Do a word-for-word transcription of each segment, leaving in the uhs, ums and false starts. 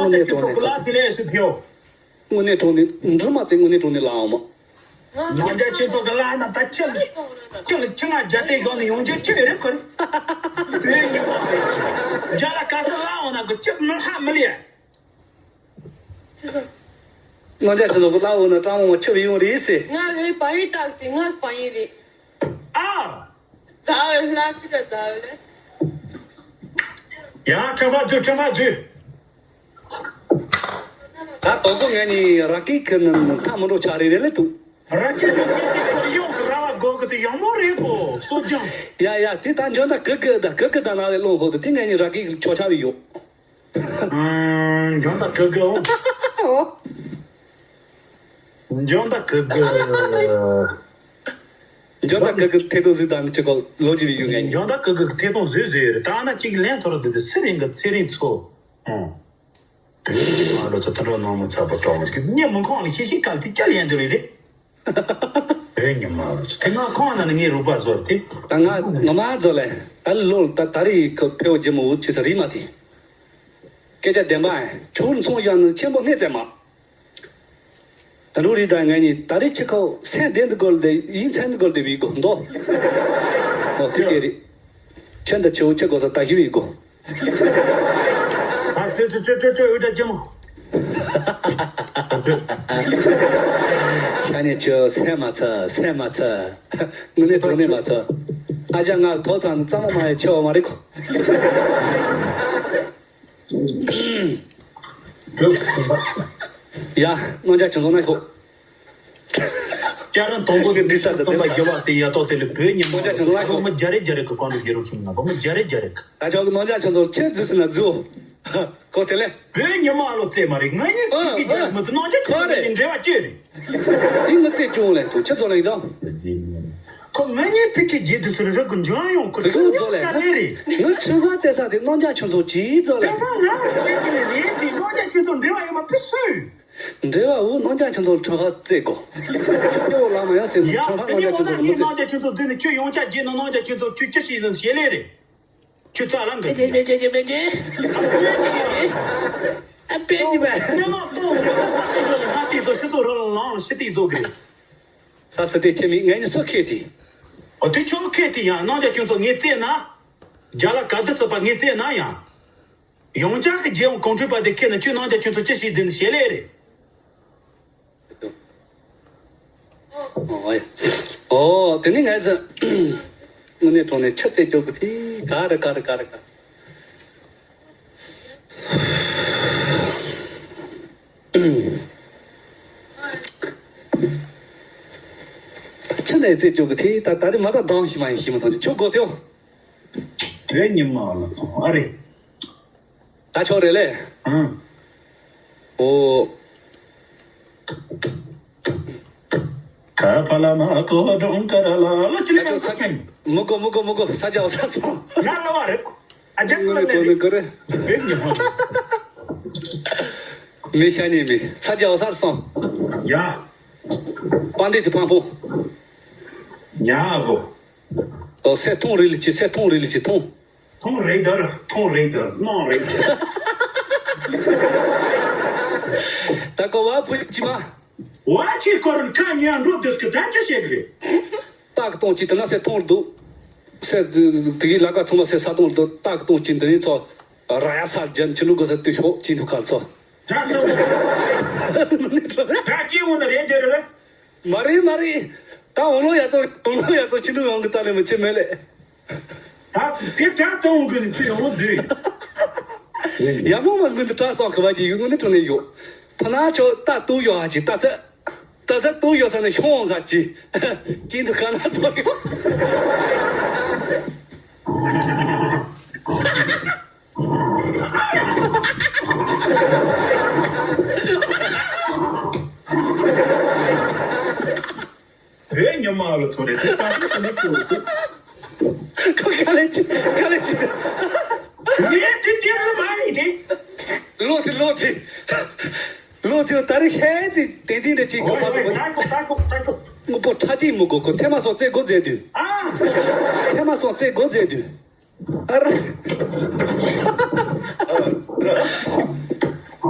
དངོས་གནས་དྲང་གནས་ཁ། དེ་ལས་སུ་ཕེའོ། དངོས་གནས་དྲང་གནས་འབྲུ་མ་བཙལ་དངོས་གནས་དྲང་གནས་ལ་འོང་མ། ནང་རྒྱ་ཁྱེད་ཚོ་གི་ལ་ན་ད་ཁྱེད་ཁྱེད་ལ་ཁྱི་ང་རྒྱ་ཏེ་གང་ནས་ཡོང་རྒྱུ་ཁྱེད་རེད་ཁོ་རེད། རྒྱ་ལ་ག་ས་ལ་འོང་ན་གི་ཁྱེད་མི་ཧ་མི་ལས། ནང་རྒྱ་ཁྱེད་ཚོ་གི་ལ་འོང་ན་ཀྲང་མོ་ཁྱེད་ཡོང་རེད་ཟེར། ང་རེད་པ་ཡིན་སྟག་དེ་ང་པ་ཡིན་རེད། ཨ། ཟླ་བའི་ལྷ་ཁི་ད་ཟླ་བའི་ལས། ཡང་ཁྲ་བ་དུ་ཁྲ་བ་དུ། ད་དོག་པོ་ངས་ནི་ར་ཀི་ཁི་ནི་མཐའ་མི་འགྲོ་ཆ་རེ་རེ་ལེ་འདུག་ར་ཀི་ནི་ཡོག་གི་ར་བ་གོ་གི་དུ་ཡང་མོ་རེད་གོ་སོ་ཀྱང་། ཡ་ཡ་དེ་ད་འཇོན་ད་གི་གི་ད་གི་གི་ད་ན་ལེ་ལོང་ཧོ་དུ་དེ་ངས་ནི་ར་ཀི་ཁི་ཆོ་ཆ་བི་ཡོག་འཇོན་ད་གི་གི་འོ། འཇོན་ད་གི་གི། འཇོན་ད་གི་གི་ཐེ་ཏོ་ཟི་དང་ཅི་གོ་ལོ་ཇི་བི་ཡུ་ངས་ནི། འཇོན་ད་གི་གི་ཐེ་ཏོ་ཟི་ཟི་ཡོད་རེད་ད་ན་ཅིག་ལན་ཐོར་དུ་དུ་སི་རིང་གི་ཚེ་རིང་ཚོ། ཨོ། དེ་ཉིད་མ་ལོ་ཚོ་དུད་འགྲོ་ནང་མི་ཚ་པོ་གྲོགས་མོ་ཞིག་ཉེ་མི་ཁོང་ལ་ཤེས་ཤེས་གལ་ཏེ་སྐྱལ་ཡན་དུ་རེད་རེད། དེ་ཉིད་མ་ལོ་ཚོ་དེ་ང་ཁོང་ན་ནི་ངའི་རུས་པ་བཟོ་རེད་དེ། ད་ང་ང་མ་བཟོ་ལེ། ད་ལོ་ད་ད་རེས་ཁོ་ཕེའོ་ཇི་མོ་འུ་ཆི་ས་རིས་མ་དེ། སྐད་ཆ་བདེན་པ་ཨེ་ཆུར་མཚོན་བཞག་ནི་ཆེན་པོ་སྣེ་བཙལ་མ། ད་ལོ་རེད་ད་ངས་ནི་ད་རེས་ཁྱི་ཁོ་སེམས་བདེ་འདི་སྐོར་དེ་ཡིན་ཚན་འདི་སྐོར་དེ་བི་གོ་འདོ། ཨོ་དེ་དེ་རེད། ཁྱོད་འདི་ཆེ་བོ་ཆེ་གོ་ས་ད་ཞི་བི་གོ། ཨ་ཙི་ཙི་ཅོ་ཅོ་ཅོ་འུ་ད་ཅི་མོ། ཤ་ཉེ་ཆུ་སེམས་མ་ཚ་སེམས་མ་ཚ། དངོས་གནས་དྲང་གནས་མ་ཚ། ཨ་ཅག་ང་ཐོག་ཚང་གཙང་མ་མ་ཡ་ཆེ་བ་མ་རེད་གོ། ཡ། རྣམ་རྒྱལ་ཁྱེད་ཚོ་ན་ཤོག་སྐྱ་རེངས་དང་པོ་གི་འདྲི་ས་དེ་བསམ་པ་བརྒྱབ་པ་དེ་ཡ་ཏོག་དེ་ལས་བོད་ཉི་མ་རྣམ་རྒྱལ་ཁྱེད་ཚོ་ན་ཤོག་བུ་མོ་རྒྱ་རེ་རྒྱ་རེ་གི་ཁོང་ནས་རྒྱལ་རོགས་ཤིང་ན་བུ་མོ་རྒྱ་རེ་རྒྱ་རེ་གི་ད་ཆོག་གི་རྣམ་རྒྱལ་ཁྱེད་ཚོ་ཁྱེད་རྫུས་སུ་ན་རྫུའོ། ཁོ་དེ་ལས། བོད་ཉི་མ་ལོ་ཙེ་མ་རེད་ང་གཉིས་ཨ་ཁུལ་གྱི་ཨ་རྒྱལ་མི་དུ་རྣམ་རྒྱལ་ཁྱེད་ཚོ་ཨ་རེད། ནས་འབྲེལ་བ་ཅི་རེད། འདི་ང་ཚེ་སྐྱོང་ལས་དུ་ཁྱེད་ཚོ་ལ་ཡིན་དང་། ཁོ་ང་གཉིས་ཕི་ཁེ་རྗེས་དུ་སུ་རི་རི་གུ་འཇོན་ཡོང་ཁོ་དུ་ཁོ་ཚོ་ལས་ཀ་ལས་རེད། ང་ཁྲི་ཁ་རྩེ་ས་དེ་རྣམ་རྒྱལ་ཁྱོད་ཚོ་གྱིས་ཚོ་ལས། དེ་ཚོ་ང་རྩེ་གི་ལས་ལས་ཅི་རྣམ་རྒྱལ་ཁྱོད་ཚོ་འབྲེལ་བ་ཡོད་མ་ཕི་སུས། འབྲེལ་བ་འུ་རྣམ་རྒྱལ་ཁྱོད་ཚོ་ཁྲི་ཁ་རྩེ་གོ། ཁྱེད་འོ་ལ་མ་ཡང་ཟེར་ཡ་ཁྲི་ཁ་དེ་ནས་རྣམ་རྒྱལ་འོ་ན་ཁྱོད་ཚོ་ངས་མི་རྩེ། རྣམ་རྒྱལ་ཁྱོད་ཚོ་འཛིན་ནས་ཁྱོད་ཡོང་ཆ་རྗེས་ནས་རྣམ་རྒྱལ་ཁྱོད་ཚོ་ཁྱོད་ཅི་ཞིག་ཡིན་ཞེས་ལས་རེད། ཁྱོད་རྩ་རང་གི་ཨེ་ཅེ་ཅེ་ཅེ་ཅེ་མེ་ཅེ། ཨ་པེ་ཅི་མེ། ནས་ནང་ཏོ་ང་ཚོ་ང་ཚོ་ལ་ང་དེ་ཚོ་ཤི་ཚོ་རང་ལ་ལང་ཤི་དེ་ཚོ་གི། ས་ས་དེ་ཁྱེད་མི་ངས་ནི་སུ་ཁེ་དེ། ཨོ་དེ་ཆོ་ཁེ་དེ་ཡང་རྣམ་རྒྱལ་ཁྱོད་ཚོ་ངས་བཙལ་ན། རྒྱ་ལ་ག་དུ་སི་པ་ངས་བཙལ་ན་ཡང་། ཡོང་ཅག་གི་རྗེ་བོ་གོང་འཕྲོས་པ་དེ་ཁེ་ན་ཁྱོད་རྣམ་རྒྱལ་ཁྱོད་ཚོ་ཅི་ཞིག་དེ་ནི་ཞེ་ལས་རེད། ཨོ་ཡ། ཨོ་དེ་ནི་ངས་ཟེར། དངོས་གནས་དྲང་གནས་ཆུ་རྩེ་སྐྱོ་གི་དེ་ག་རེ་ག་རེ་ག་རེ་ག། ཆུ་ནས་རྩེ་སྐྱོ་གི་དེ་ད་ད་རེ་མ་ད་སྡང་ཞིག་མ་ཡིན་ཞིག་མ་ཐང་ཆུ་གོ་དེའོ། དེ་ཉི་མ་ལ་ཚོང་ཨ་རེ། ད་ཆོག་རེད་ལེ། ཨང་། ཨོ། ཁ་ཕ་ལ་མ་ཀོ་སྒྲུང་ཀ་ར་ལ་ལ་ཅི་ལི་ད་ཆོག་ས་ཀྱང་མུ་གོ་མུ་གོ་མུ་གོ་ས་ཇའོ་ས་སོང་། ང་ལ་བ་རེད། ཨ་ཅག་ལ་ལེ་རེད། ཀོ་རེ། བེད་ཉི་མ་མི་ཤ་ཉེ་མི་ས་ཇའོ་ས་སོང་། ཡ། པ་འདི་ཅི་ཕང་པོ། ཉ་བོ། ཨོ་སེ་ཐོང་རི་ལི་ཅི་སེ་ཐོང་རི་ལི་ཅི་ཐོང་། ཐོང་རེད་དར་ཐོང་རེད་དར་ནང་རེད། ད་ཀོ་བ་ཕུ་ཅི་མ། བ་ཅི་ཀོ་རན་ཁ་ཉན་འགྲོ་དུས་ཀྱི་ད་ཅི་བྱེད་གི་རེད། ཏག་ཏོང་ཅི་དེ་ན་སེ་ཐོང་རི་འདུག་སེ་དེ་གི་ལ་ཀ་ཚོང་མ་སེ་ས་ཐོང་རི་འདུག་ཏག་ཏོང་ཅི་འདི་ནི་ཚོ་ར་ཡ་ས་ཇན་ཅི་ལུ་གོ་ས་དུ་ཤོག་ཅི་འདུག་ག་ཚོ། ད་ཅི་འོང་ན་རེད་དེ་རེད། མ་རེད་མ་རེད། ད་འོང་ལོ་ཡ་ཚོ་འོང་ལོ་ཡ་ཚོ་ཕྱི་འབྲུ་ཡོང་གི་ད་ལས་མི་ཆེ་མེད་ལེ། ད་དེ་དྲ་གཏོང་གི་ནི་ཚུ་ཡོང་ལོ་འདུས། ཡ་མོ་མ་མི་འདི་དྲ་སོགས་གི་བ་གི་ཡུལ་ངོ་ནི་གྲོང་ནས་ཡོད། ཐ་ན་ཆོ་ད་ཏུ་ཡོ་ཧ་ཅི་ད་ས། ད་ས་ཏུ་ཡོ་ས་ནས་ཤོང་ག་ཅི། ཅི་འདི་ག་ན་ཚོ་ཡོད། བོད་ཉི་མ་ལ་ཚོ་རེད་དེ་ད་ཚོ་ཚོ་ནི་ཚོ་རེད། ཁོ་ག་ལེ་ཅི་ག་ལེ་ཅི། ངས་དེ་དེ་རུ་མ་ཡིན་དེ། ལོ་དེ་ལོ་དེ། ལོ་དེ་ད་རེ་ཤེས་ཚེ་དེ་དེ་འདྲ་ཅིག་གོ་ཨོ་པ་ཡོ་ཡོ་ཚོ། ད་ཤོག་ད་ཤོག་ད་ཤོག་དངོས་པོ་ཁྲ་ཅིག་མི་དགོས་ཁོ་ཐེ་མ་སོང་རྩེ་སྒོ་འཛེགས་དུས། ཨ། ཐེ་མ་སོང་རྩེ་སྒོ་འཛེགས་དུས། ཨ་ར།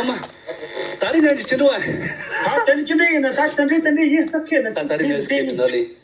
ངོ་མ། ད་རིང་ནས་ཅི་འགྲོ་བ། ད་དེ་འདྲ་ཅི་འདྲ་ཡིན་ན་ད་དེ་འདྲ་དེ་འདྲ་ཡིན་ས་ཁྱེད་ནི་ད་ད་རིང་ནས་ཅི་འགྲོ་ལེ།